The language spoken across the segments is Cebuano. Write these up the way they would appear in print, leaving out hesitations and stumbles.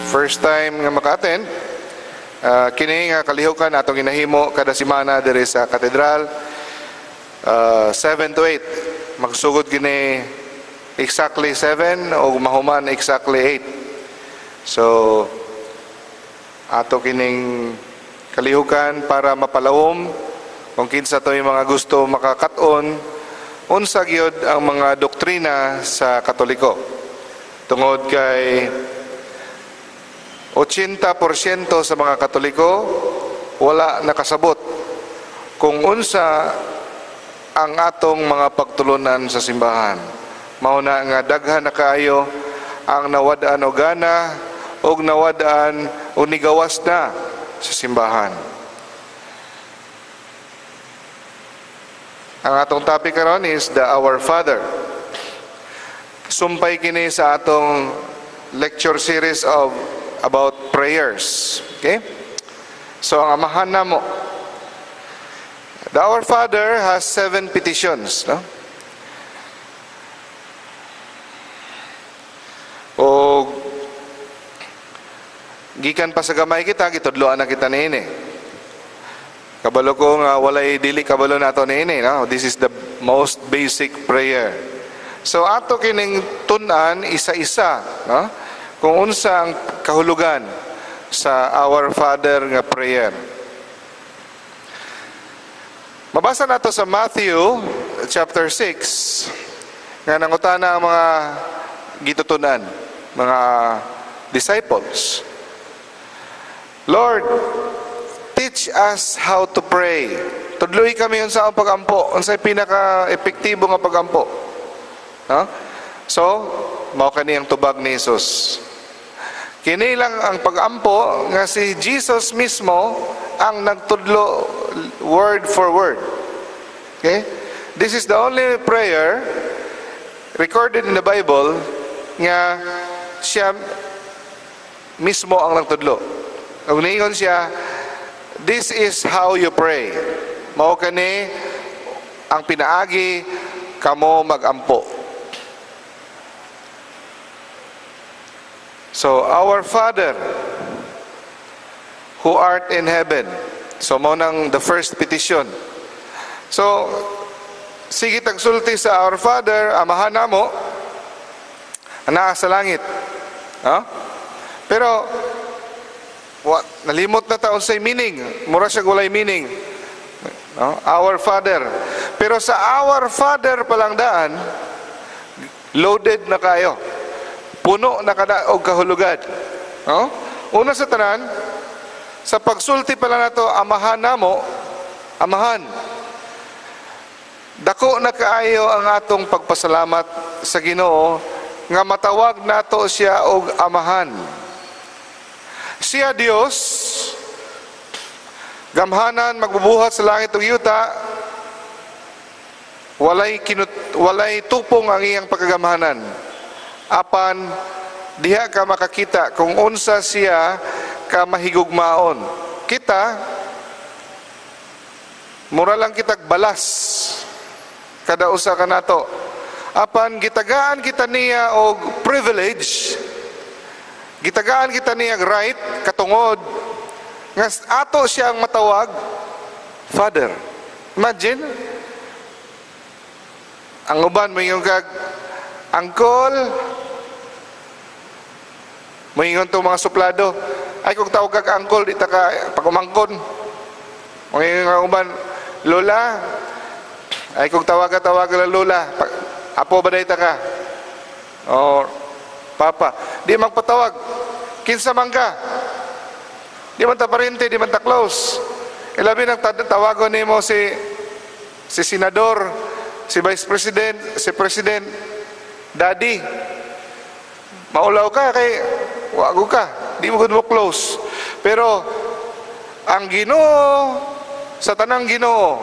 First time nga maka-attend, kini nga kalihukan atong ginahimo kada semana diri sa katedral, 7 to 8. Magsugod kini exactly 7 o mahuman exactly 8. So ato kining kalihukan para mapalawom kung kinsa to'y mga gusto makakat-on unsa gyud ang mga doktrina sa Katoliko. Tungod kay 80% sa mga Katoliko wala nakasabot kung unsa ang atong mga pagtulunan sa simbahan. Mao na nga daghan na kaayo ang nawad-an og gana og nawad-an o nigawas na sa simbahan. Ang atong topic karon is the Our Father. Sumpay kini sa atong lecture series of about prayers. Okay? So ang Amahan namo. The Our Father has 7 petitions, no? O gikan pa sa gamay kita, gitudloan na kita niini. Kabalo ko nga walay dili kabalo nato niini, no? This is the most basic prayer. So ato kining tun-an isa-isa, no? Kung unsa ang kahulugan sa Our Father nga prayer. Mabasa nato sa Matthew chapter 6 nga nangutana ang mga gitutunan, mga disciples. "Lord, teach us how to pray." Tudloy kami unsa ang pagampo, unsay pinaka-epektibo nga pagampo. No? So, mao kani ang tubag ni Jesus. Kini lang ang pagampo nga si Jesus mismo ang nagtudlo word for word. Okay? This is the only prayer recorded in the Bible nga siya mismo ang nagtudlo. Ug niingon siya, "This is how you pray." Mao kani ang pinaagi kamo magampo. So, "Our Father, who art in heaven." So, mao nang the first petition. So, sige tagsulti sa Our Father, Amahan namo, anaa sa langit. Ha? Pero, what, nalimot na ta unsay meaning. Mura siya walay meaning. No? Our Father. Pero sa Our Father palang daan, loaded na kayo. Puno na kada og kahulugan. No? Una sa tanan, sa pagsulti pala nato, Amahan namo, Amahan. Dako na kaayo ang atong pagpasalamat sa Ginoo nga matawag nato siya og Amahan. Siya Dios, gamhanan, magbubuhat sa langit ug yuta, walay tupong ang iyang pagkagamhanan. Apan diha ka makakita kung unsa siya ka mahigugmaon. Kita mura lang kitag balas kada usa ka nato. Apan gitagaan kita niya og privilege, gitagaan kita niya og right katungod nga ato siyang matawag Father. Imagine ang uban moingon kag angkol, moingon to mga suplado, "Ay kung tawag kag angkol, di ta ka pagumangkon." Moingon ang uban, "Lola, ay kung tawag ka tawag ka lola, apo ba ta ka?" Or "Papa," di magpatawag. Kinsa man ka? Di man ta parente, di man ta close. Ilabi nang tawagon nimo si senador, si vice president, si president, "Daddy." Maulaw ka kay wago ka, di mo gud mo close. Pero ang Ginoo sa tanang Ginoo,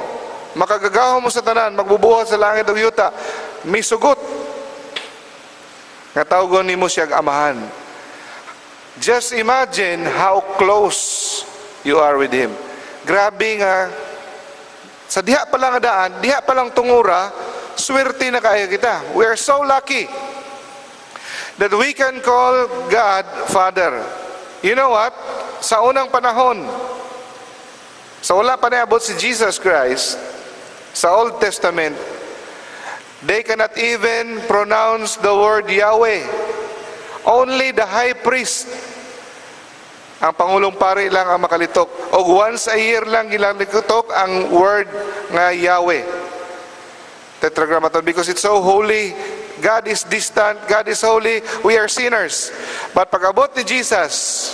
makagagahom mo sa tanan, magbubuhat sa langit ug yuta, misugot nga tawgon nimo siya Amahan. Just imagine how close you are with Him. Grabe nga sa diha pa lang nga daan, diha pa lang tungura, swerte na kaayo kita. We are so lucky that we can call God Father. You know what? Sa unang panahon, sa wala pa niabot si Jesus Christ, sa Old Testament, they cannot even pronounce the word Yahweh. Only the high priest, ang pangulong pari lang ang makalitok. O once a year lang gilalitok ang word nga Yahweh. Tetragrammaton, because it's so holy. God is distant, God is holy, we are sinners. But pag-abot ni Jesus,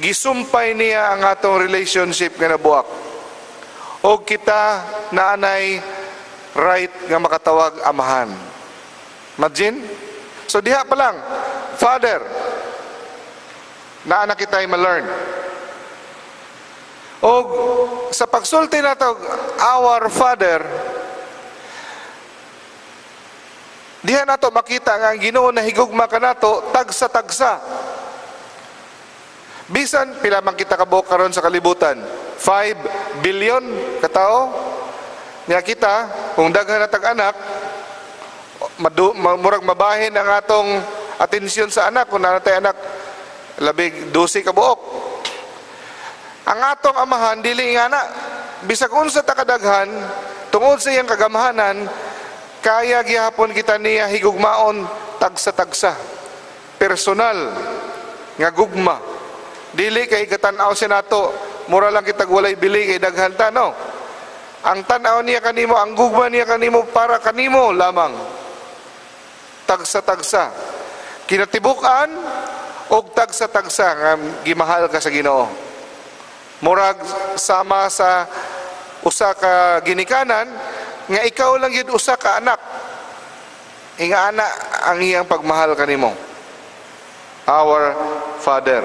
gisumpay niya ang atong relationship nga nabuak. O kita naanay right nga makatawag Amahan. Imagine? So diha pa lang, Father, naa na kita'y ma-learn. O sa pagsulti nato, "Our Father," diha nato makita nga ang Ginoo nahigugma kanato tagsa-tagsa. Bisan pila man kita kabuok karon sa kalibutan, 5 billion katao. Nya kita kung daghan na tag anak, murag mabahin ang atong atensyon sa anak kung naa tay anak labig 12 ka buok. Ang atong Amahan dili nga na bisag unsa ta kadaghan, tungod sa iyang kagamhanan kaya gihapon kita niya higugmaon tagsa-tagsa. Personal nga gugma. Dili kay gatan-aw siya nato, mura lang kitag walay bili kay daghan ta, no. Ang tan-aw niya kanimo, ang gugma niya kanimo para kanimo lamang. Tagsa-tagsa. Kinatibuk-an og tagsa-tagsa nga gimahal ka sa Ginoo. Murag sama sa usa ka ginikanan nga ikaw lang gyud usa ka anak. Inga ana ang iyang pagmahal kanimo. Our Father.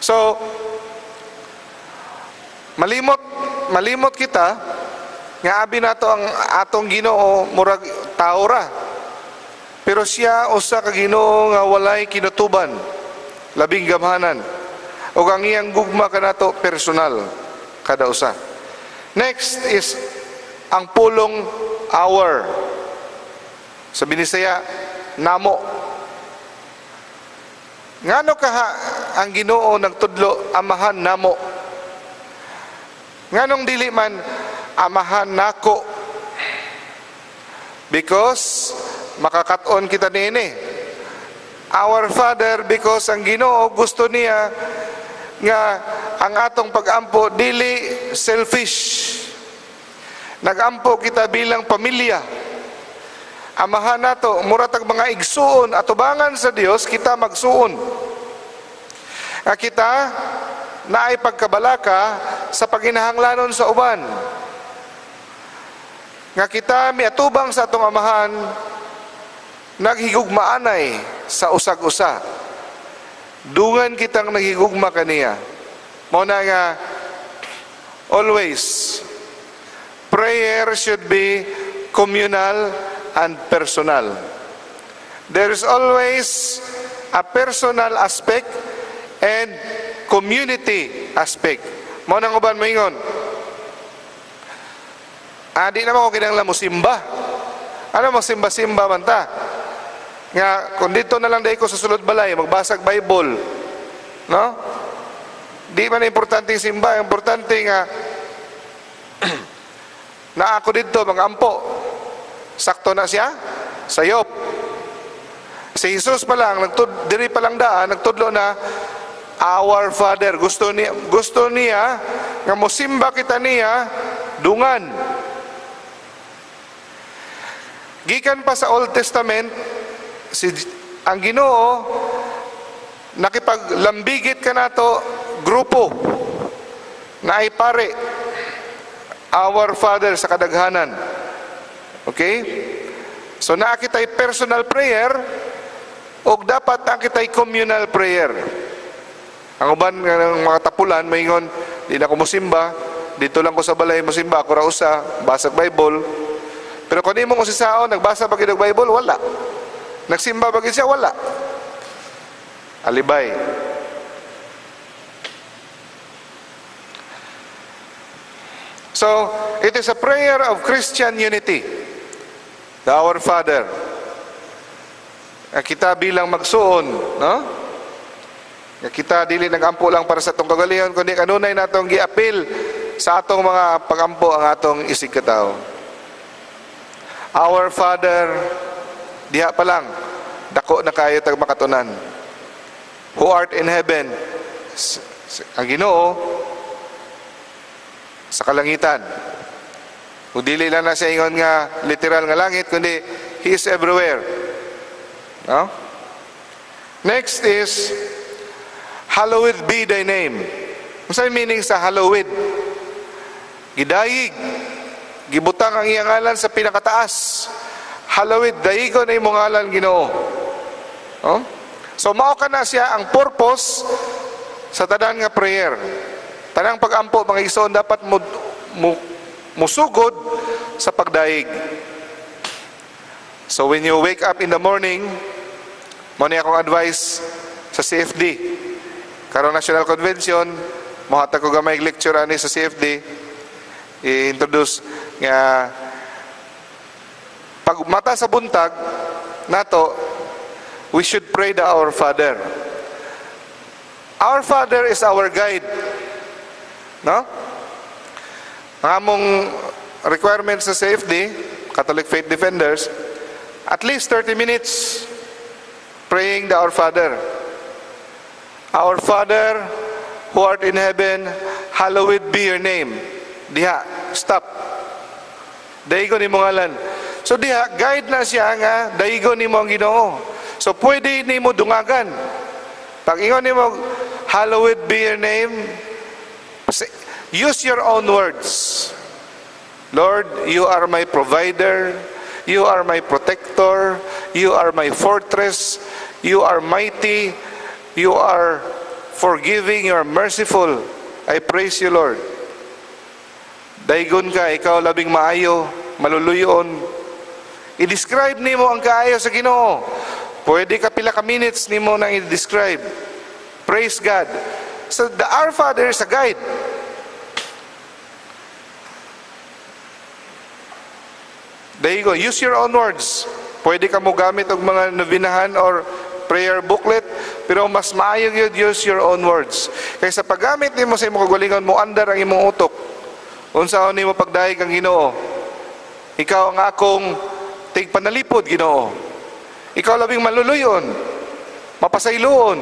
So malimot kita nga abi nato ang atong Ginoo murag tao ra. Pero siya usa ka Ginoo nga walay kinutuban, labing gamhanan. Ug ang iyang gugma kanato personal kada usa. Next is ang pulong "our." Sa Binisaya, "namo." Ngano kaha ang Ginoo nagtudlo "Amahan namo"? Nganong dili man "Amahan nako"? Because makakat-on kita niini. "Our Father," because ang Ginoo gusto niya nga ang atong pagampo dili selfish. Nagampo kita bilang pamilya. Amahan nato, mura tag mga igsuon atubangan sa Dios kita magsuon. Nga kita naay pagkabalaka sa paginahanglanon sa uban. Nga kita miatubang sa atong Amahan naghigugmaanay sa usag-usa. Dungan kitang naghigugma kaniya. Mao na nga always prayer should be communal and personal. There is always a personal aspect and community aspect. Mao nang uban moingon, di naman ko kinahanglan mo simba. Ano mo simba-simba man ta? Nga kung dito na lang dai ko sa sulod balay magbasag Bible, no? Di man importante yung simba, importante nga na ako dito magampo. Sakto na siya sayop. Si Jesus pa lang diri pa lang daan nagtudlo na "Our Father." Gusto niya nga mosimba kita niya dungan. Gikan pa sa Old Testament, ang Ginoo nakipaglambigit kanato grupo na ay pare, "Our Father" sa kadaghanan. Okay? So naa kita'y personal prayer og dapat naa kita'y communal prayer. Ang uban nga mga tapulan maingon, "Di na ko mosimba, dito lang ko sa balay mosimba, ako ra usa, basag Bible." Pero kung imong usisaon, nagbasa ba gid og Bible? Wala. Nagsimba ba gid siya? Wala. Alibay. So, it is a prayer of Christian unity. The Our Father. Nga kita bilang magsuon, no? Nga kita dili nagampo lang para sa atong kaugalingon, kundi kanunay natong giapil sa atong mga pagampo ang atong isig katawo. Our Father, diha pa lang, dako na kayo tag makatunan. Who art in heaven, ang Ginoo sa kalangitan. Kung dili lang na siya ingon nga literal nga langit, kundi He is everywhere. No? Next is, "Hallowed be thy name." Unsa meaning sa "hallowed"? Gidayig. Gibutang ang iyang ngalan sa pinakataas. Hallowed, dayigon na imong ngalan, Ginoo. No? So mao ka na siya ang purpose sa tanan nga prayer. Tanang pagampo, mga igsoon, dapat mo musugod sa pagdayig. So when you wake up in the morning, mao ni akong advice sa CFD. Karon National Convention, mohatag ko gamay lecture ani sa CFD, i-introduce nga pag mata sa buntag nato, we should pray the Our Father. Our Father is our guide. No? Ang among requirements sa CFD, Catholic Faith Defenders, at least 30 minutes praying the Our Father. "Our Father, who art in heaven, hallowed be your name." Diha, stop. Daygon nimo ngalan. So diha, guide na siya nga daygon nimo ang Ginoo. So pwede nimo dungagan. Pag ingon nimo, "Hallowed be your name," use your own words. "Lord, you are my provider, you are my protector, you are my fortress, you are mighty, you are forgiving, you are merciful. I praise you, Lord." Daygon ka, ikaw labing maayo, maluluyon. I-describe nimo ang kaayo sa Ginoo. Pwede ka pila ka minutes nimo nang i-describe. Praise God. So the Our Father is a guide. There you go. Use your own words. Pwede ka mo gamit og mga nobinahan or prayer booklet, pero mas maayo gyud use your own words. Kaysa paggamit nimo sa imong kaugalingon, mo andar ang imong utok. Unsaon nimo pagdayeg ang Ginoo? Ikaw ang akong tigpanalipod, Ginoo. Ikaw labing maluluyon, mapasayloon.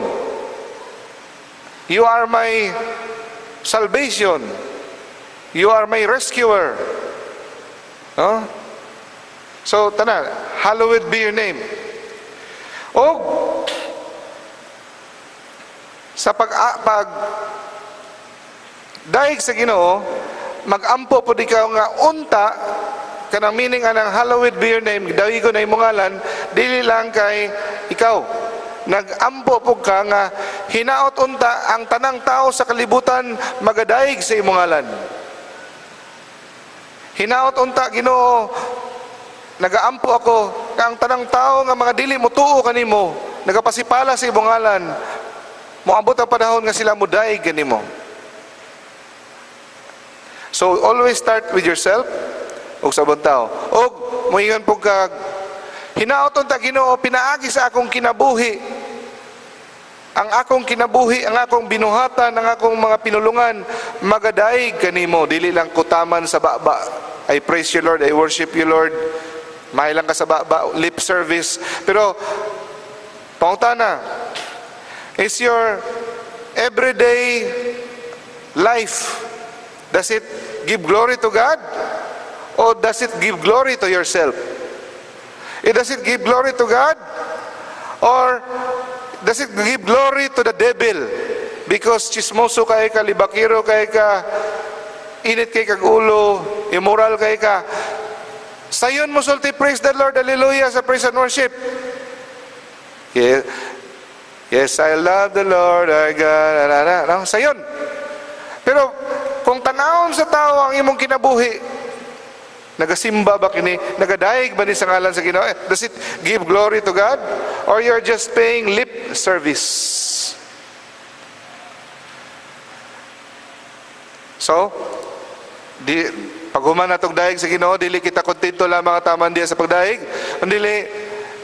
You are my salvation. You are my rescuer. No? So, tanan, hallowed be your name. O, sa pag dayeg sa Ginoo, magampo po di ka nga unta kanang meaning anang "hallowed be your name," daygon na imong ngalan, dili lang kay ikaw. Nagampo po ka nga hinaot unta ang tanang tao sa kalibutan magadayeg sa imong ngalan. Hinaot unta, Ginoo, nagaampo ako nga ang tanang tao nga mga dili motuo kanimo, nagapasipala sa imong ngalan, moabot ang panahon nga sila modayeg kanimo. So always start with yourself ug sa ubang tao. Og moingon po kag hinaot unta, Ginoo, pinaagi sa akong kinabuhi, ang akong kinabuhi, ang akong binuhatan, ang akong mga pinulungan, magadayeg kanimo, dili lang kutaman sa baba. "I praise you, Lord, I worship you, Lord." May lang ka sa baba, lip service. Pero, pangutana, is your everyday life, does it give glory to God? Or does it give glory to yourself? Does it give glory to God? Or does it give glory to the devil? Because chismoso kay ka, libakiro kay ka, init kay kag ulo, immoral kay ka. Sayon mo sulti, "Praise the Lord, hallelujah," sa praise and worship. Yeah. "Yes, I love the Lord, our God." Na, na, na. No? Sayon. Pero kung tanawon sa tao ang imong kinabuhi, nagasimba ba kini? Nagadayeg ba ni sa ngalan sa Ginoo? Does it give glory to God? Or you're just paying lip service? So, di, Paghuman natong dayeg sa Ginoo, dili kita kontento lamang nga taman diya sa pagdayeg. Dili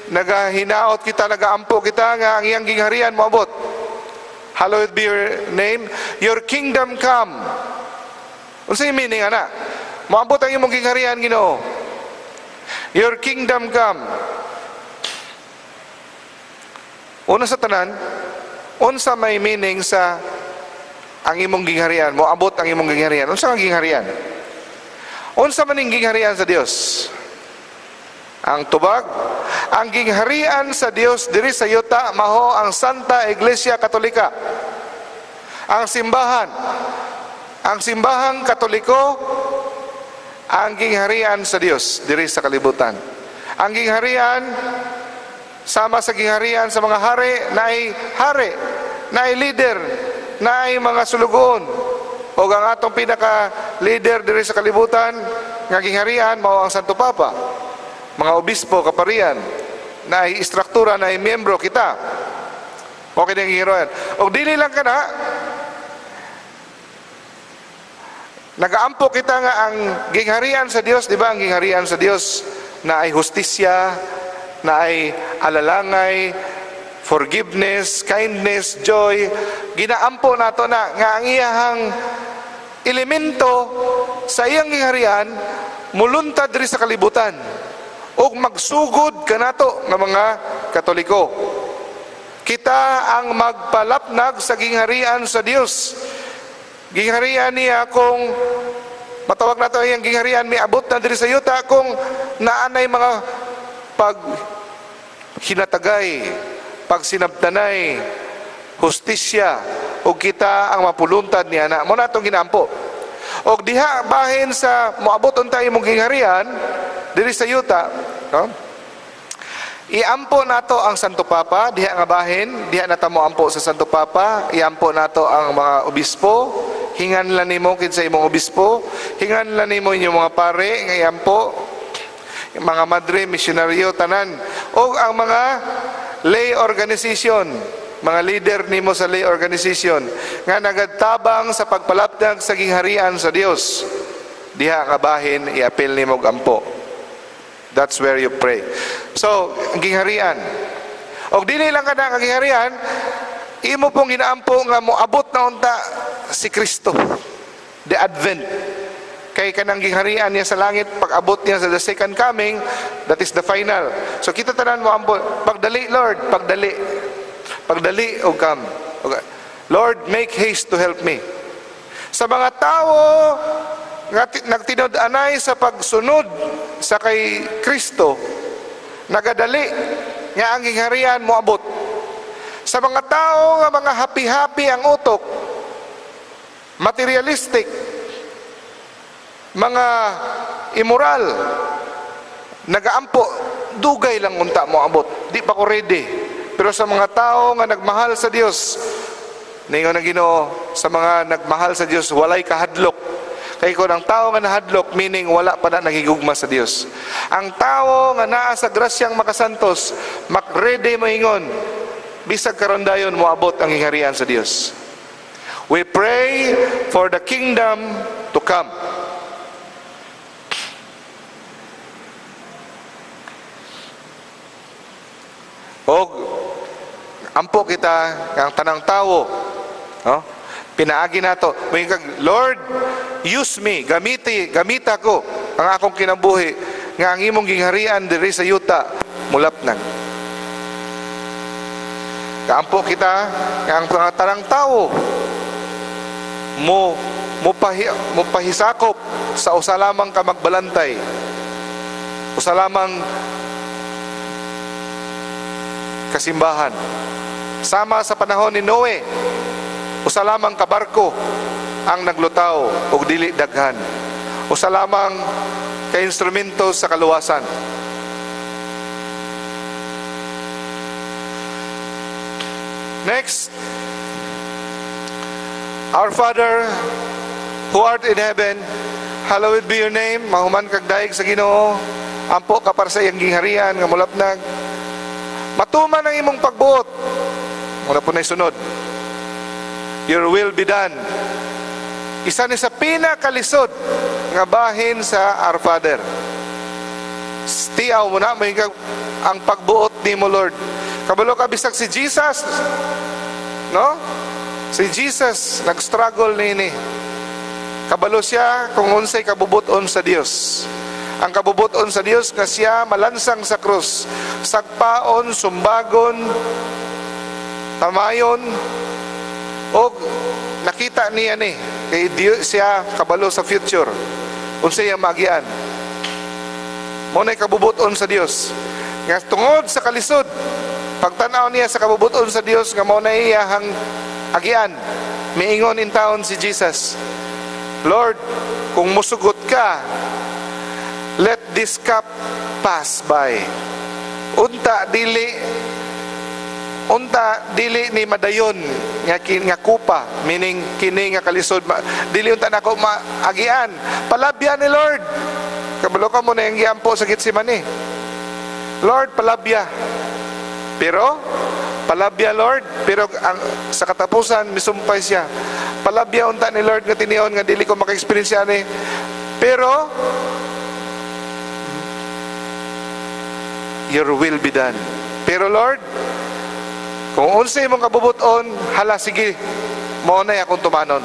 nagahinaot kita, nagaampo kita nga ang iyang gingharian moabot. Hallowed be your name, your kingdom come. Unsay meaning ana? Moabot ang imong gingharian, Ginoo. Your kingdom come. Una sa tanan, unsa may meaning sa ang imong gingharian, moabot ang imong gingharian? Unsa ang gingharian? Unsa man ning gingharian sa Dios? Ang tubag, ang gingharian sa Dios diri sa yuta maho ang Santa Iglesia Katolika. Ang simbahan, ang simbahang Katoliko, ang gingharian sa Dios diri sa kalibutan. Ang gingharian sama sa gingharian sa mga hari, naay hari, naay leader, naay mga sulugoon. O ang atong pinaka leader diri sa kalibutan nga gingharian mao ang Santo Papa. Mga obispo, kaparian, naay istruktura, naay miyembro kita. Okay na gingharian. O dili lang kana, nagaampo kita nga ang gingharian sa Dios, di ba? Ang gingharian sa Dios na ay hustisya, na ay alalangay, forgiveness, kindness, joy. Ginaampo nato na nga ang iyahang elemento sa iyang gingharian muluntad diri sa kalibutan ug magsugod kanato nga mga Katoliko. Kita ang magpalapnag sa gingharian sa Dios. Gingharian niya kung matawag nato ang iyang gingharian miabot na diri sa yuta kung naanay mga pag hinatagay, pagsinabtanay, hustisya, ug kita ang mapuluntad niya na mo na atong ginaampo. Og diha bahin sa moabot unta imong gingharian diri sa yuta, no? Iampo nato ang Santo Papa diha nga bahin, diha na ta moampo sa Santo Papa, iampo nato ang mga obispo, hingan lang nimo kinsa imong obispo, hingan lang nimo inyong mga pare nga iampo, mga madre, misyonaryo, tanan, o ang mga lay organization, mga leader nimo sa lay organization nga nagadtabang sa pagpalapnag sa gingharian sa Dios. Diha nga bahin iapil nimo og ampo. That's where you pray. So, ang gingharian. Og dili lang kada ang gingharian, imo pong ginaampo nga moabot na unta si Kristo. The Advent. Kay kanang gingharian niya sa langit, pag-abot niya sa the second coming, that is the final. So kita tanan mo ampo, pagdali Lord, pagdali. Pagdali o come. Okay. Lord, make haste to help me. Sa mga tao nga nagtinud-anay sa pagsunod sa kay Kristo, nagadali nga ang gingharian moabot. Sa mga tao nga mga happy-happy ang utok, materialistic, mga immoral, nagaampo, dugay lang unta moabot, di pa ko ready. Pero sa mga tao nga nagmahal sa Dios, ningon ang Ginoo, sa mga nagmahal sa Dios walay kahadlok. Kay kon ang tao nga nahadlok, meaning wala pa na nagigugma sa Dios. Ang tao nga naa sa grasyang makasantos, makredy moingon, bisag karon dayon moabot ang gingharian sa Dios. We pray for the kingdom to come. Og ampo kita ang tanang tawo, no? Pinaagi nato, moingon, Lord, use me, gamita ko ang akong kinabuhi nga ang imong gingharian diri sa yuta mulapnag. Kaampo kita nga ang mga tanang tawo mo pahisakop sa usa lamang ka magbalantay, usa lamang kasimbahan. Sama sa panahon ni Noe, usa lamang ka barko ang naglutaw og dili daghan. Usa lamang ka instrumento sa kaluwasan. Next, Our Father who art in heaven, hallowed be your name. Mahuman kag dayeg sa Ginoo. Ampo ka para sa iyang gingharian nga mulapnag. Matuman ang imong pagbuot. Muna po na isunod. Your will be done. Isa ni sa pinakalisod nga bahin sa Our Father. Tiaw mo na may ang pagbuot nimo, Lord. Kabalo ka, bisag si Jesus, no? Si Jesus nag-struggle nini. Kabalo siya kung unsay kabubuton sa Dios. Ang kabubuton sa Dios nga siya malansang sa krus, sagpaon, sumbagon, tamayon, og nakita niya ni kay Dios, siya kabalo sa future unsay iyang maagian. Mao nay kabubuton sa Dios. Nga tungod sa kalisod, pagtan-aw niya sa kabubuton sa Dios nga mao na iyahang agian, miingon in taon si Jesus, "Lord, kung musugot ka, let this cup pass by. Unta dili ni madayon nga kupa," meaning kini nga kalisod dili unta nako maagian. Palabya ni Lord. Kabalo ka mo na yung giampo sa Getsemane. "Lord, palabya." Pero palabya, Lord, pero ang sa katapusan misumpay siya. "Palabya unta ni Lord nga tinion nga dili ko maka-experience ani. Pero your will be done. Pero Lord, kung unsay imong kabubuton, hala sige, mao na akong tumanon."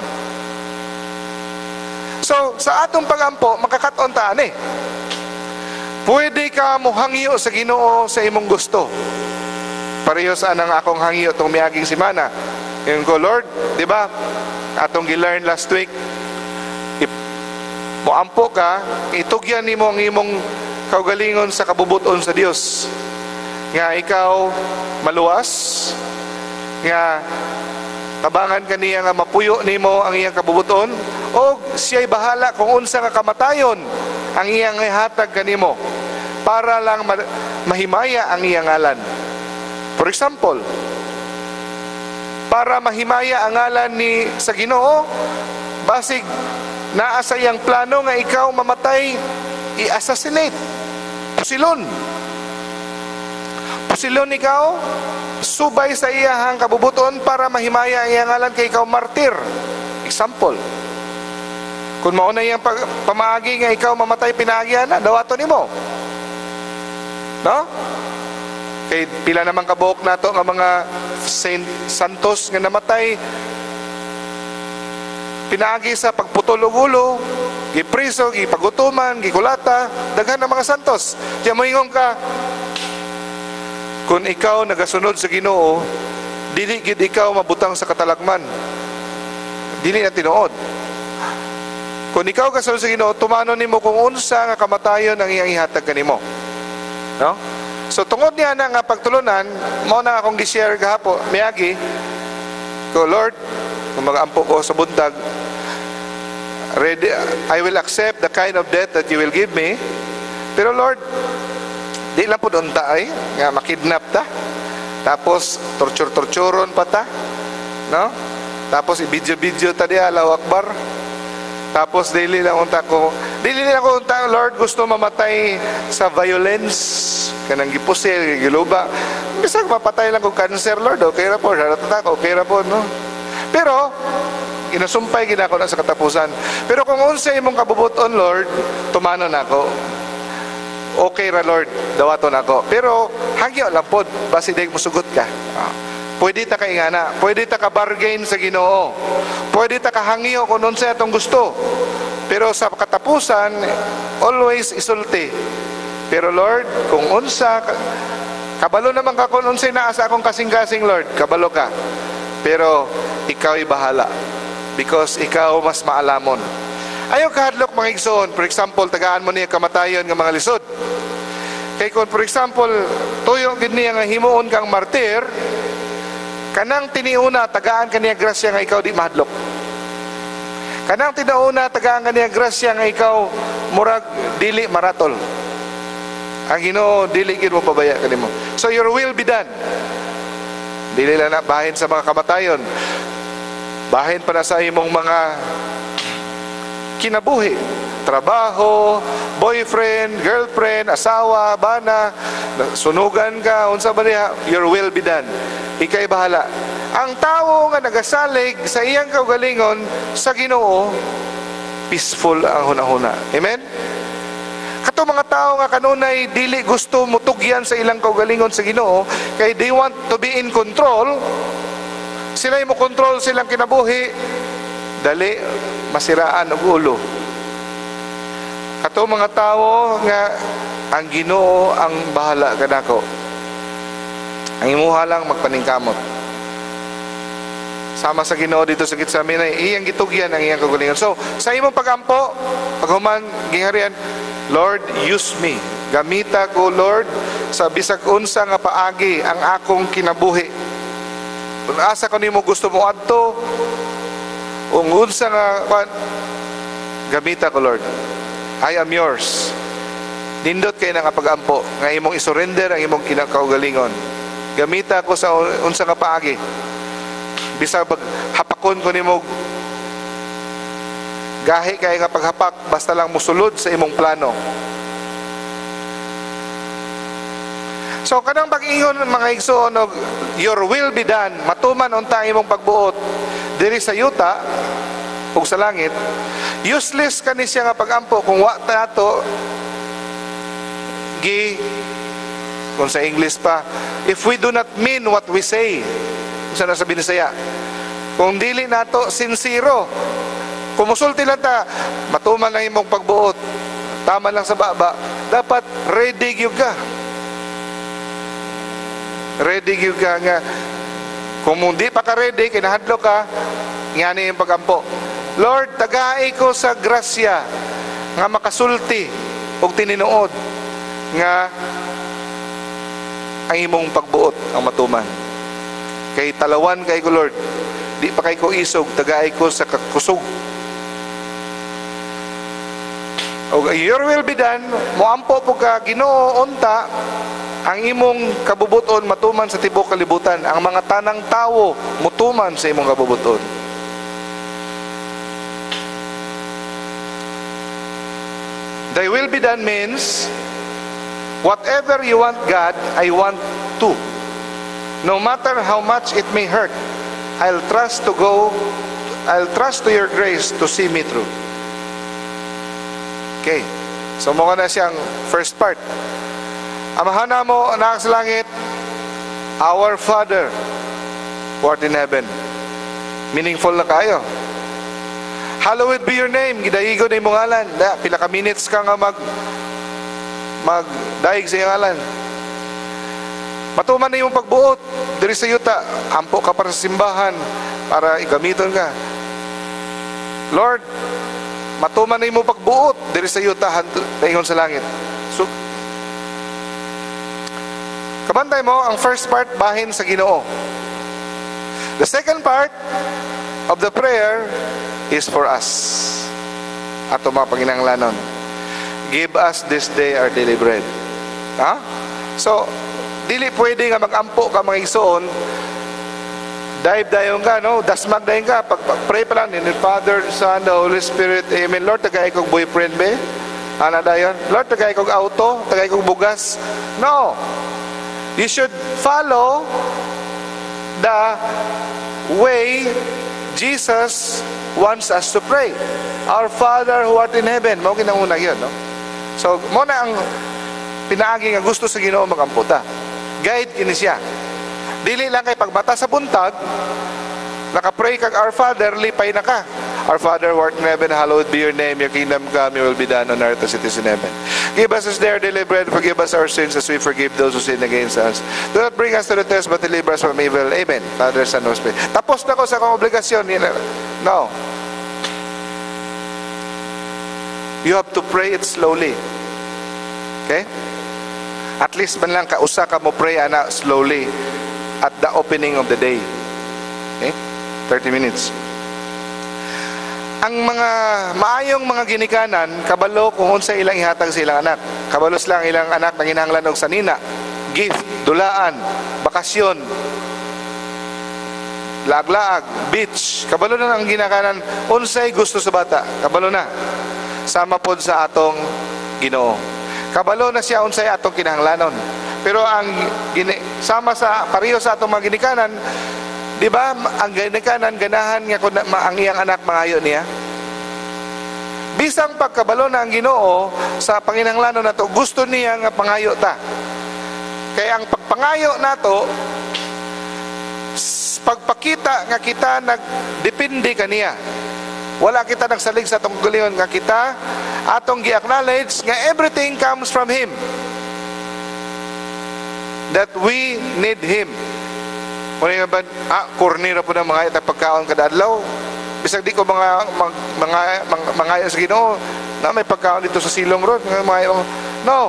So, sa atong pagampo, makakat-on ta ani. Pwede ka mohangyo sa Ginoo sa imong gusto. Pareho sa anang akong hangyo tong miaging semana. Ingon ko, "Lord," di ba? Atong gi-learn last week, moampo ka, itugyan nimo ang imong kaugalingon sa kabubuton sa Dios. Nga ikaw maluwas, nga tabangan kaniya nga mapuyo nimo ang iyang kabubuton, o siya'y bahala kung unsa nga kamatayon ang iyang ihatag kanimo para lang mahimaya ang iyang ngalan. For example, para mahimaya ang ngalan ni sa Ginoo, basig naa sa iyang plano nga ikaw mamatay, i-assassinate. Pusilon. Pusilon ikaw, subay sa iyahang kabubuton para mahimaya ang iyang ngalan kay ikaw martir. Example. Kung mao na iyang pamaagi nga ikaw mamatay pinaagyan na, dawaton nimo. No? Kay pila naman kabuok nato nga mga Saint Santos nga namatay pinaagi sa pagputol og ulo, gipriso, gipagutuman, gikulata, daghan ng mga santos. Diya moingon ka, kung ikaw nagasunod sa Ginoo, dili gid ikaw mabutang sa katalagman. Dili na tinuod. Kung ikaw gasunod sa Ginoo, tumanon nimo kung unsa nga kamatayon ang iyang ihatag kanimo. No? So tungod niya na nga pagtulunan, mao na akong gi-share gahapo, miagi ko, "Lord, kung mag-ampo ko sa buntag, ready, I will accept the kind of death that you will give me. Pero Lord, di lang po unta ay, nga makidnap ta. Tapos, torture-torturon pa ta. No? Tapos, i-video-video ta diya, Allahu Akbar. Tapos, dili lang ko unta, Lord, gusto mamatay sa violence, kanang gipusil, giluba. Bisag mapatay lang kog cancer, Lord, okay ra po, heart attack, okay ra po, no?" Pero, inasumpay gid ako na sa katapusan. "Pero kung unsa imong kabubuton, Lord, tumanon ako. Okay ra, Lord, dawaton ako. Pero hangyo lang pod, basi di musugot ka." Ah. Pwede ta kaingana, pwede ta ka bargain sa Ginoo. Pwede ta kahangyo kung unsay atong gusto. Pero sa katapusan, always isulti. "Pero Lord, kung unsa kabalo naman ka kung unsay naa sa akong kasing-kasing, Lord, kabalo ka. Pero ikaw'y bahala because ikaw mas maalamon." Ayaw kahadlok, mga igsoon. For example, tagaan mo niya kamatayon nga mga lisod. Kay kung for example, tuyo gid niya nga himuon kang martir, kanang tiniuna tagaan kaniya grasya nga ikaw di mahadlok. Kanang tinuuna tagaan kaniya grasya nga ikaw murag dili maratol. Ang Ginoo dili gid mo pabaya kanimo. So your will be done. Dili lang na bahin sa mga kamatayon. Bahin pa na sa imong mga kinabuhi. Trabaho, boyfriend, girlfriend, asawa, bana, sunugan ka, unsa ba niya, your will be done. Ikay bahala. Ang tawo nga nagasalig sa iyang kaugalingon sa Ginoo, Peaceful ang hunahuna. Amen? Kato mga tao nga kanunay dili gusto mutugyan sa ilang kaugalingon sa Ginoo kay they want to be in control. Sila mo control silang kinabuhi, dali masiraan og ulo. Kato mga tao nga ang Ginoo ang bahala kanako. Ang imuha lang magpaningkamot. Sama sa Ginoo dito sa Getsemane, iyang gitugyan ang iyang kaugalingon. So, sa imong pagampo, paghuman giharian, "Lord, use me. Gamita ko, Lord, sa bisag unsa nga paagi ang akong kinabuhi. Kung asa ko nimo gusto mo adto, kung unsa nga gamita ko, Lord. I am yours." Nindot kay nga pagampo nga imong isurrender ang imong kinakaugalingon. Gamita ko sa unsa nga paagi. Bisag pag hapakon ko nimo, gahi kay nga paghapak, basta lang musulod sa imong plano. So kanang pag-ingon, mga igsoon, og "Your will be done," matuman unta ang imong pagbuot diri sa yuta ug sa langit, useless kani siya nga pagampo kung wa ta nato gi, kung sa English pa, if we do not mean what we say. Unsa na sa Binisaya? Kung dili nato sincero, kung musulti lang ta, "Matuman lang imong pagbuot," tama lang sa baba, dapat ready gyud ka. Ready gyud ka nga kung hindi pa ka ready, kinahadlok ka, ngani yung pagampo. "Lord, tagai ko sa grasya nga makasulti og tininuod nga ang imong pagbuot ang matuman. Kay talawan kay ko, Lord, di pa kay ko isog, tagai ko sa kakusog." Og "Your will be done," moampo po ka, "Ginoo, unta ang imong kabubuton matuman sa tibuok kalibutan, ang mga tanang tawo mutuman sa imong kabubuton." "Thy will be done" means whatever you want, God, I want to. No matter how much it may hurt, I'll trust to your grace to see me through. Okay. So mo na siyang first part. Amahan namo na sa langit, "Our Father who art in heaven." Meaningful na kayo. "Hallowed be your name." Gidaigo na imong ngalan. Da, pila ka minutes ka nga magdaig sa iyong ngalan. Matuman na imong pagbuot diri sa yuta. Ampo ka para sa simbahan para igamiton ka. "Lord, matuman na imong pagbuot diri sa yuta paingon sa langit." So, kabantay mo, ang first part bahin sa Ginoo. The second part of the prayer is for us. Ato mga panginahanglanon. "Give us this day our daily bread." Ha? So, dili pwede nga magampo ka, mga igsoon, dive dayon ka, no? Dasmag dayon ka. Pag pray pa lang, "In the Father, Son, the Holy Spirit, Amen. Lord, tagay kog boyfriend be? Ana dayon? Lord, tagay kog auto, tagay kog bugas." No. You should follow the way Jesus wants us to pray. "Our Father who art in heaven." Mao kinanguna yun, no? So, mo na ang pinaagi nga gusto sa Ginoo magamputa. Guide kini siya. Dili lang kay pagbata sa buntag, naka-pray kag "Our Father," lipay na ka. "Our Father who art in heaven, hallowed be your name. Your kingdom come, your will be done on earth as it is in heaven. Give us this day our daily bread. Forgive us our sins as we forgive those who sin against us. Do not bring us to the test, but deliver us from evil. Amen. Father, Son, Holy Spirit." Tapos na ko sa akong obligasyon. No. You have to pray it slowly. Okay? At least man lang kausa ka mo pray ana slowly at the opening of the day. Okay? 30 minutes. Ang mga maayong mga ginikanan, kabalo kung unsa ilang ihatag sa ilang anak. Kabalo sila ang ilang anak nanginahanglan og sanina, gift, dulaan, bakasyon, laag-laag, beach. Kabalo na ang ginikanan unsay gusto sa bata. Kabalo na. Sama pod sa atong Ginoo. Kabalo na siya unsay atong kinahanglanon. Pero ang sama sa pareho sa atong mga ginikanan, di ba ang ginikanan ganahan nga kun ang iyang anak mangayo niya? Bisang pagkabalo na ang Ginoo sa panginahanglanon nato, gusto niya nga pangayo ta. Kaya ang pagpangayo nato, pagpakita nga kita nagdepende kaniya. Wala kita nagsalig sa atong kaugalingon nga kita atong gi-acknowledge nga everything comes from Him. That we need Him. Wala nga ba, corny ra po ng mga ita pagkaon kada adlaw. Bisag di ko mga sa Ginoo na may pagkaon dito sa silong ron, mga no.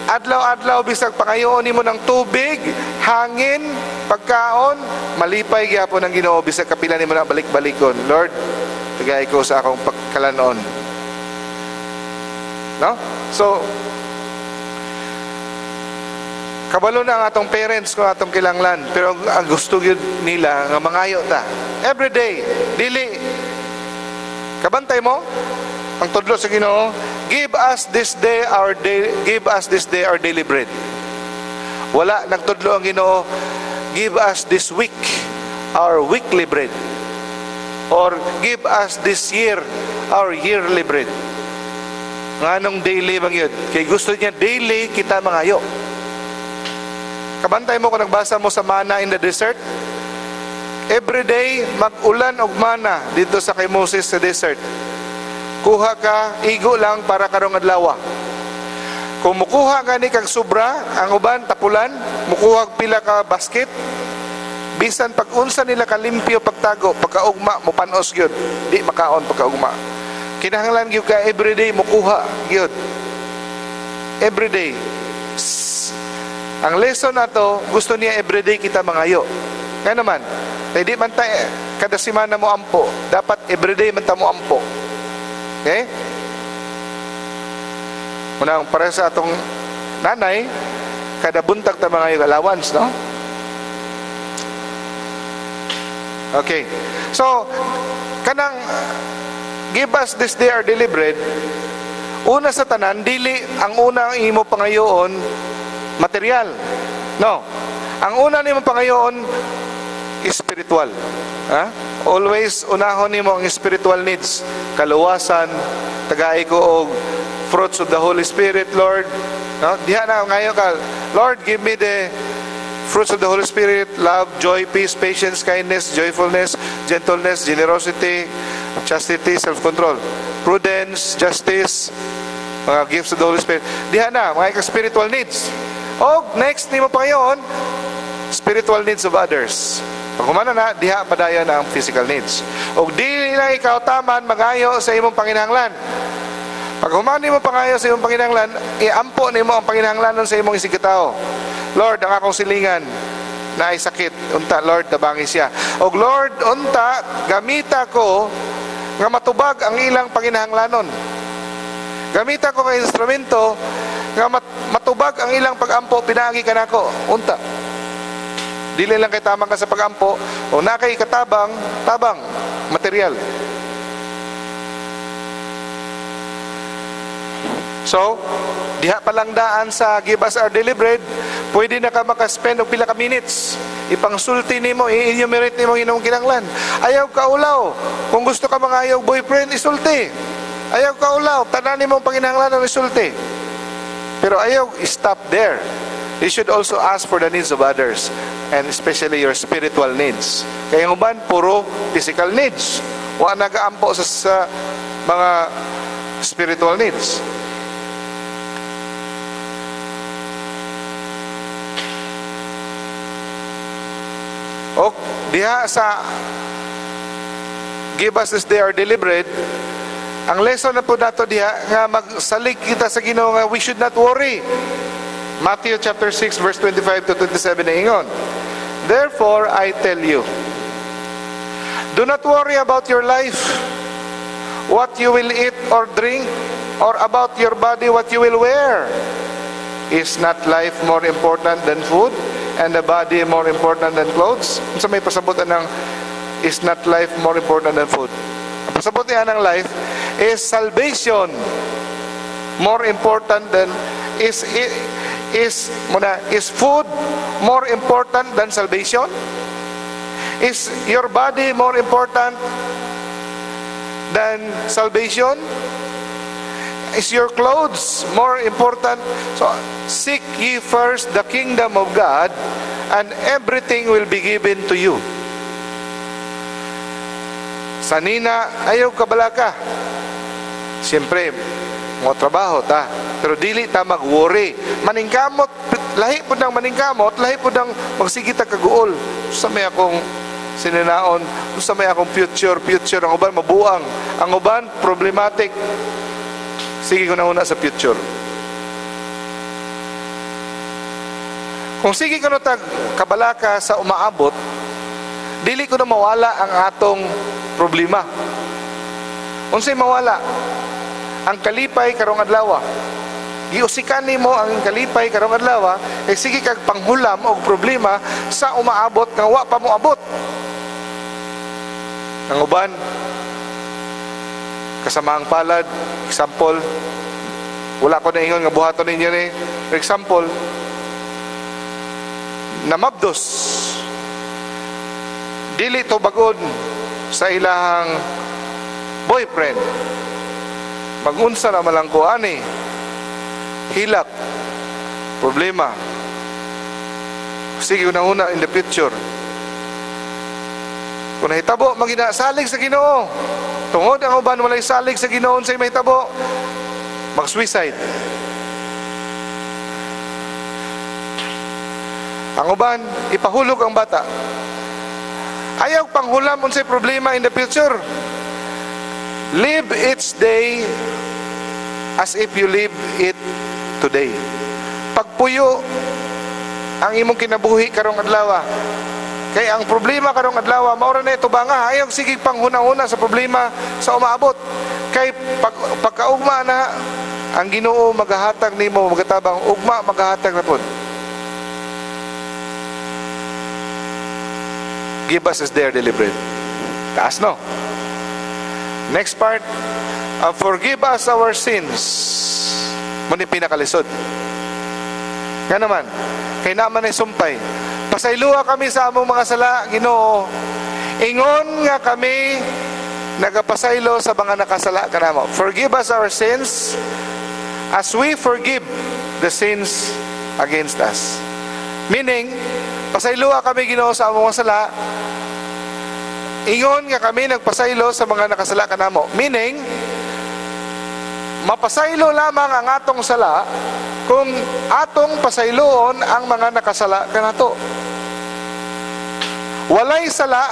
Adlaw-adlaw bisag pangayoon nimo ng tubig, hangin, pagkaon, malipay gyapon ang Ginoo bisag kapila nimo na balik-balikon. Lord, tagay ko sa akong pagkalanon. No? So kabalo na ang atong parents kung atong kilanglan, pero ang gusto gyud nila nga mangayo ta. Every day, dili kabantay mo ang tudlo sa Ginoo, give us this day our daily bread. Wala nagtudlo ang Ginoo, give us this week our weekly bread, or give us this year our yearly bread. Nganong daily bang yun? Kay gusto niya daily kita mangayo. Kabantay mo kung nagbasa mo sa manna in the desert. Every day mag-ulan og mana dito sa kay Moses sa desert. Kuha ka, igo lang para karong adlaw. Kung mukuha gani kag sobra, ang uban tapulan, mukuha pila ka basket, bisan pag unsa nila kalimpyo pagtago, pagkaugma mopanos gyud, di makaon pagkaugma. Kinahanglan gyud ka everyday mukuha gyud. Everyday. Ang lesson nato, gusto niya everyday kita mangayo. Nga naman, di man ta kada semana mo ampo, dapat everyday man ta mo ampo. Okay? Unang para sa atong nanay, kada buntag ta mangayo allowance, no? Okay. So, kanang give us this day our daily bread, una sa tanan, dili ang una ang imo pangayoon material. No. Ang una nimo pangayoon spiritual. Ha? Always unahon nimo ang spiritual needs. Kaluwasan, tagay ko og fruits of the Holy Spirit, Lord. No? Diha na ngayon ka, Lord, give me the fruits of the Holy Spirit, love, joy, peace, patience, kindness, joyfulness, gentleness, generosity, chastity, self-control, prudence, justice, mga gifts of the Holy Spirit. Diha na, mga spiritual needs. O next nimo pangayoon, spiritual needs of others. Pag humana na, diha padayon ang physical needs. O dili lang ikaw taman mangayo sa imong panginahanglan. Pag human nimo pangayo sa imong panginahanglan, iampo nimo ang panginahanglanon sa imong isigkatawo. Lord, ang akong silingan na ay sakit, unta Lord, tabangi siya. O Lord, unta gamita ko nga matubag ang ilang panginahanglanon. Gamita ko nga instrumento nga matubag ang ilang pagampo, pinaagi ka nako, unta. Dili lang kay tamang ka sa pagampo, o na kay katabang, tabang, material. So, diha pa lang daan sa give us our daily bread, pwede na ka makaspend og pila ka minutes. Ipangsulti nimo, i-enumerate nimo ang imong kinahanglan. Ayaw ka ulaw. Kung gusto ka mangayo og boyfriend, isulti. Ayaw ka ulaw, tanan nimo ang panginahanglan isulti. Pero ayaw stop there. You should also ask for the needs of others, and especially your spiritual needs. Kaya ang uban, puro physical needs. Wa nagaampo sa mga spiritual needs. O, diha sa give us this day our daily bread, ang lesson na po nato diha, nga magsalig kita sa Ginoo nga we should not worry. Matthew chapter 6 verse 25 to 27 na ingon, therefore I tell you, do not worry about your life, what you will eat or drink, or about your body, what you will wear. Is not life more important than food, and the body more important than clothes? Unsa may pasabot anang is not life more important than food? Ang pasabot niya ng life is salvation more important than is food more important than salvation? Is your body more important than salvation? Is your clothes more important? So, seek ye first the kingdom of God and everything will be given to you. Sanina, ayaw kabalaka. Siyempre, mo trabaho ta. Pero dili ta mag-worry. Maningkamot, lahi po ng maningkamot, lahi po ng magsige ta kaguol. Sa may akong sininaon, sa may akong future, future. Ang uban, mabuang. Ang uban, problematic. Sige ko na una sa future. Kung sige ko na tag kabalaka sa umaabot, dili ko na mawala ang atong problema. Unsay mawala? Ang kalipay karong adlaw. Giusikan nimo ang kalipay karong adlaw, eh sige kag panghulam og problema sa umaabot nga wa pa moabot. Ang uban, kasamaang palad, example, wala ko naingon nga buhaton ninyo ni. For example, namabdos, dili to bagon sa ilahang boyfriend. Magunsa na malang ko ani, hilak, problema. Sige una-una in the future. Kung nahitabo, magina salig sa Ginoo. Tungod ang uban walay salig sa Ginoo sa mahitabo, mag-suicide. Ang uban, ipahulog ang bata. Ayaw panghulam unsay problema in the future. Live each day as if you live it today. Pagpuyo ang imong kinabuhi karong adlaw. Kay ang problema karong adlaw mao ra na tubanga, ayaw sige panghuna-huna sa problema sa umaabot. Kay pagkaugma na ang Ginoo magahatag nimo, magatabang ugma magahatag na pod. Give us this day our daily bread. Taas, no? Next part, forgive us our sins. Muna pinakalisod. Nga naman, kay naman ay sumpay. Pasayloa kami sa among mga sala, Ginoo. Ingon nga kami nagapasaylo sa mga nakasala kanamo. Forgive us our sins as we forgive the sins against us. Meaning, pasayloa kami, Ginoo, sa among mga sala. Ingon nga kami nagpasaylo sa mga nakasala kanamo. Meaning, mapasaylo lamang ang atong sala kung atong pasayloon ang mga nakasala kanato. Walay sala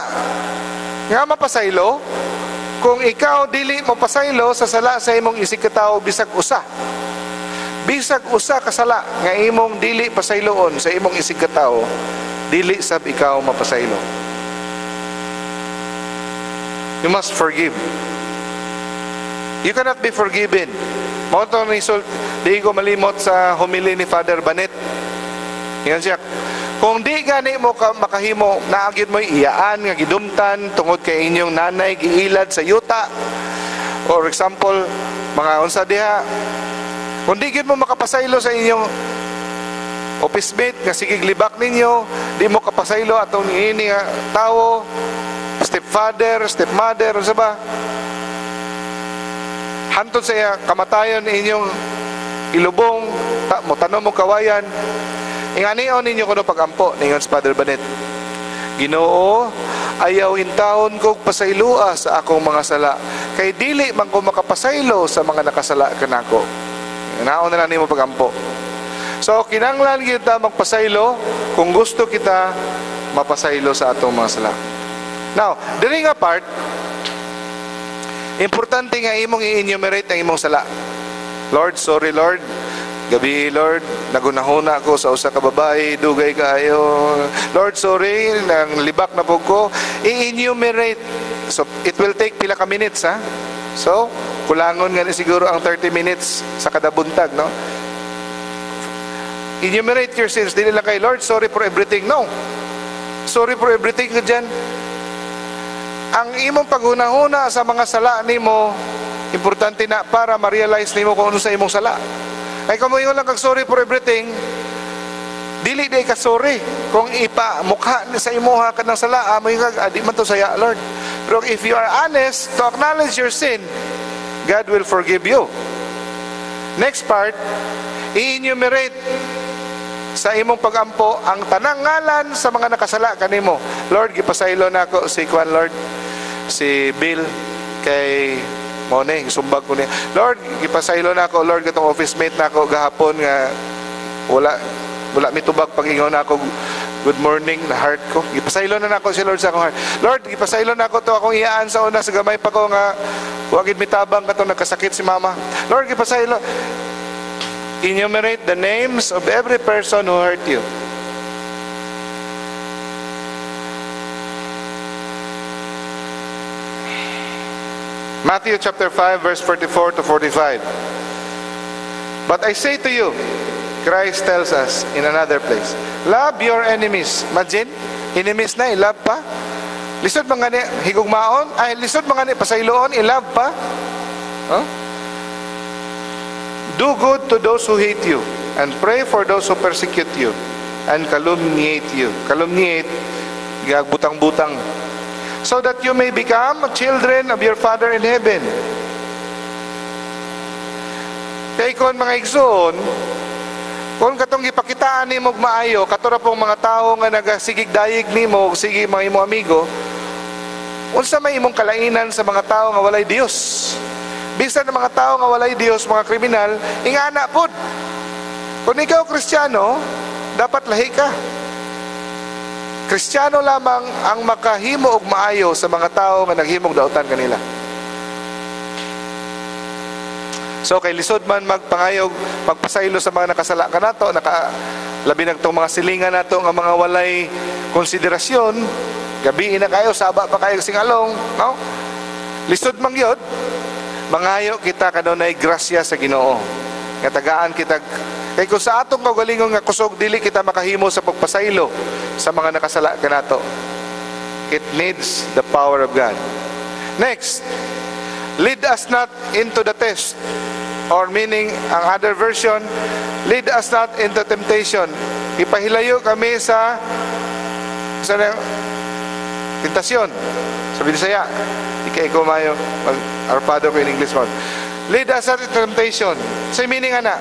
nga mapasaylo kung ikaw dili mapasaylo sa sala sa imong isig katawo bisag usa. Bisag usa ka sala nga imong dili pasayloon sa imong isig katawo, dili sab ikaw mapasaylo. You must forgive. You cannot be forgiven. Mao to ni di ko malimot sa homily ni Father Banet. Ingon siya, kung di gani mo ka makahimo, naagid mo iyaan nga gidumtan tungod kay inyong nanay giilad sa yuta. For example, mga unsa diha, kung di gid mo makapasaylo sa inyong office mate nga sige libak ninyo, di mo kapasaylo atong niini nga tawo, stepfather, stepmother, unsa ba? Hantod sa iya kamatayon inyong ilubong, mo tanom mo kawayan. Inganion ninyo kuno pagampo, ningon si Father Banet. Ginoo, ayaw intawon kog pasayloa sa akong mga sala, kay dili man ko makapasaylo sa mga nakasala kanako. Naon na lang nimo pagampo. So kinahanglan kita magpasaylo kung gusto kita mapasaylo sa atong mga sala. Now, diri nga part, importante nga imong i-enumerate ang imong sala. Lord, sorry Lord. Gabi Lord, nagunahuna ko sa usa ka babae, dugay kaayo. Lord, sorry, nang libak na pug ko. I-enumerate. So it will take pila ka minutes, ha? So, kulangon nga ni siguro ang 30 minutes sa kada buntag, no? Enumerate your sins. Dili lang kay Lord, sorry for everything. No. Sorry for everything ka dyan. Ang imong paghunahuna sa mga sala nimo, importante na para ma-realize nimo kung ano sa imong sala. Ay kung moingon lang kag sorry for everything, dili day ka sorry. Kung ipa mukha sa imuha ka ng sala, moingon kag di man to saya, Lord. Pero if you are honest to acknowledge your sin, God will forgive you. Next part, i-enumerate sa imong pagampo ang tanang ngalan sa mga nakasala kanimo. Lord, gipasaylo na ako si Kwan, Lord, si Bill, kay mo ni sumbag ko niya. Lord, gipasaylo na ako, Lord, katong office mate na ako gahapon nga wala wala mitubag pag-ingon na ako good morning na heart ko. Gipasaylo na nako si Lord sa akong heart. Lord, gipasaylo na ako to akong iyaan sa una sa gamay pa ko nga wa gid mitabang katong nagkasakit si mama. Lord, gipasaylo. Enumerate the names of every person who hurt you. Matthew chapter 5 verse 44 to 45. But I say to you, Christ tells us in another place, love your enemies. Imagine, enemies na, i-love pa. Lisod man gani higugmaon, ay lisod man gani pasayloon, i-love pa. Huh? Do good to those who hate you, and pray for those who persecute you, and calumniate you. Calumniate, butang-butang. So that you may become children of your Father in heaven. Kay kon mga igsoon, kung katong gipakitaan nimo og maayo, kato ra pong mga tawo nga nagasigig dayig nimo, sige mga imong amigo, unsa may imong kalainan sa mga tawo nga walay Dios? Bisan ang mga tawo nga walay Dios, mga kriminal, ingana pod. Kung ikaw Kristiyano, dapat lahi ka. Kristiyano lamang ang makahimo og maayo sa mga tawo nga naghimog dautan kanila. So kay lisod man magpangayog, magpasaylo sa mga nakasala kanato, naka labi nagtong mga silingan nato nga mga walay konsiderasyon, gabi na kayo, saba pa kayo singalong, no? Lisod man gyud, mangayo kita kanunay grasya sa Ginoo. Nga tagaan kita kay kung sa atong kaugalingon nga kusog dili kita makahimo sa pagpasaylo sa mga nakasala kanato. It needs the power of God. Next, lead us not into the test, or meaning ang other version, lead us not into temptation. Ipahilayo kami sa tentasyon. Sa Bisaya, ikay ko mayo mag our Father ko in English man. Lead us not into temptation. Sa meaning ana,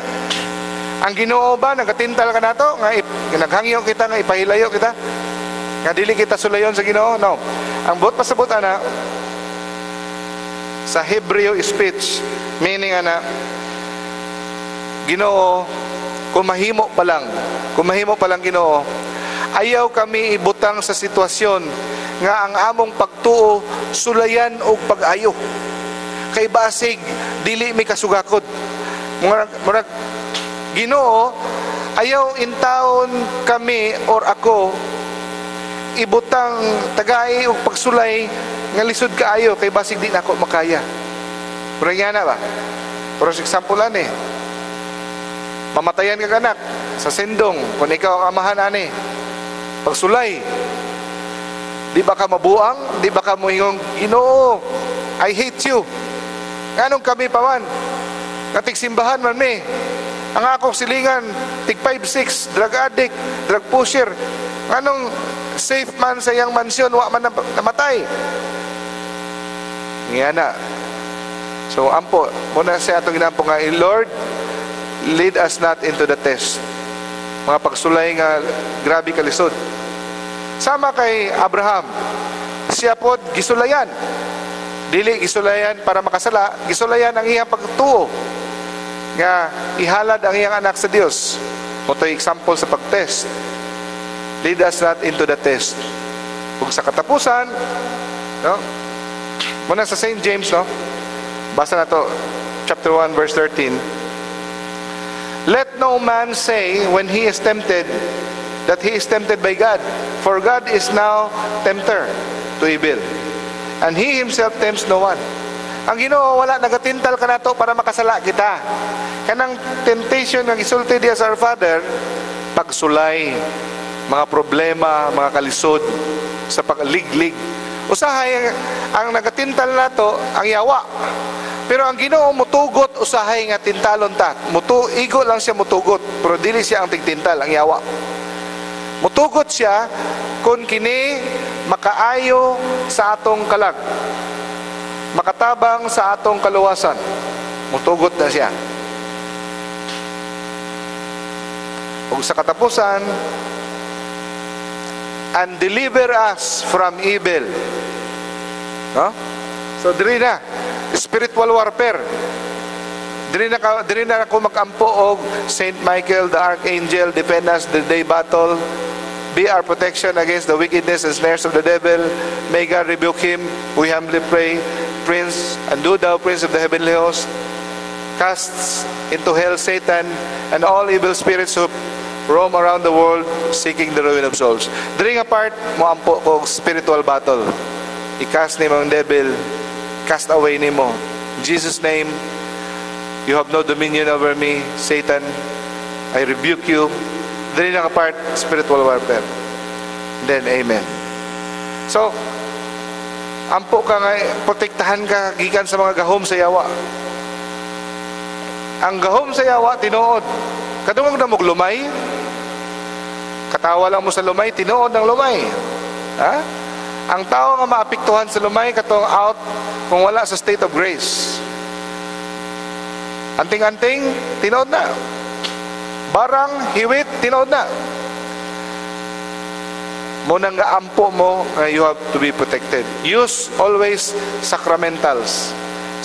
ang Ginoo ba nagatintal ka nato nga naghangyo kita nga ipahilayo kita nga dili kita sulayon sa Ginoo? No. Ang buot pasabot ana sa Hebreo speech, meaning ana, Ginoo, kung mahimo pa lang Ginoo, ayaw kami ibutang sa sitwasyon nga ang among pagtuo sulayan og pag-ayo. Kay basig dili mi kasugakod. Murag Ginoo, ayaw intaon kami or ako ibutang tagay og pagsulay nga lisod kaayo kay basig di nako makaya. Murag yana ba? Pero sa example ani, mamatayan ka anak sa sendong kung ikaw ang amahan ani, pagsulay, di ba ka mabuang? Di ba ka moingong, Ginoo, I hate you. Nganong kami pa man? Katigsimbahan man mi. Ang akong silingan, tig 5'6", drug addict, drug pusher. Nganong safe man sa iyang mansyon, wa man namatay. Nga na. So, ampo, muna siya atong ginampo nga, Lord, lead us not into the test. Mga pagsulay nga, grabe kalisod. Sama kay Abraham, siya pod gisulayan. Dili gisulayan para makasala, gisulayan ang iyang pagtuo nga ihalad ang iyang anak sa Dios. Ito example sa pagtest. Lead us not into the test. Kung sa katapusan, no? Muna sa St. James, no? Basa na to, chapter 1 verse 13. Let no man say when he is tempted that he is tempted by God, for God is now tempter to evil, and he himself tempts no one. Ang Ginoo wala nagatintal kanato para makasala kita. Kanang temptation nga gisulti diya sa Our Father, pagsulay, mga problema, mga kalisod sa pagliglig. Usahay ang nagatintal nato ang yawa. Pero ang Ginoo mutugot usahay nga tintalon ta. Igo lang siya mutugot, pero dili siya ang tigtintal, ang yawa. Mutugot siya kung kini makaayo sa atong kalag, makatabang sa atong kaluwasan. Mutugot na siya. Ug sa katapusan, and deliver us from evil. No? So diri na spiritual warfare. Diri na ako magampo og "Saint Michael the Archangel, defend us the day battle. Be our protection against the wickedness and snares of the devil. May God rebuke him, we humbly pray. Prince, and do thou, Prince of the heavenly host, casts into hell Satan and all evil spirits who roam around the world seeking the ruin of souls." Diri nga part, moampo ko spiritual battle. I-cast nimo ang devil, cast away nimo. "In Jesus' name, you have no dominion over me, Satan. I rebuke you." Diri nga part, spiritual warfare. Then, amen. So, ampo ka nga, protektahan ka gikan sa mga gahom sa yawa. Ang gahom sa yawa, tinuod. Kadungog na mog lumay, katawa lang mo sa lumay, tinuod ng lumay. Ha? Ang tao nga maapektuhan sa lumay, katong out, kung wala sa state of grace. Anting-anting, tinuod na. Barang, hiwit, tinuod na. Mao nang gaampo mo nga you have to be protected. Use always sacramentals.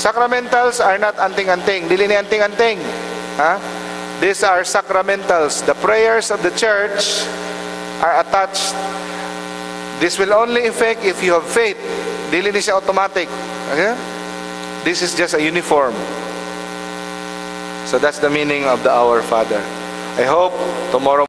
Sacramentals are not anting-anting. Dili ni anting-anting. Ha? These are sacramentals. The prayers of the church are attached. This will only affect if you have faith. Dili ni siya automatic. Okay? This is just a uniform. So that's the meaning of the Our Father. I hope tomorrow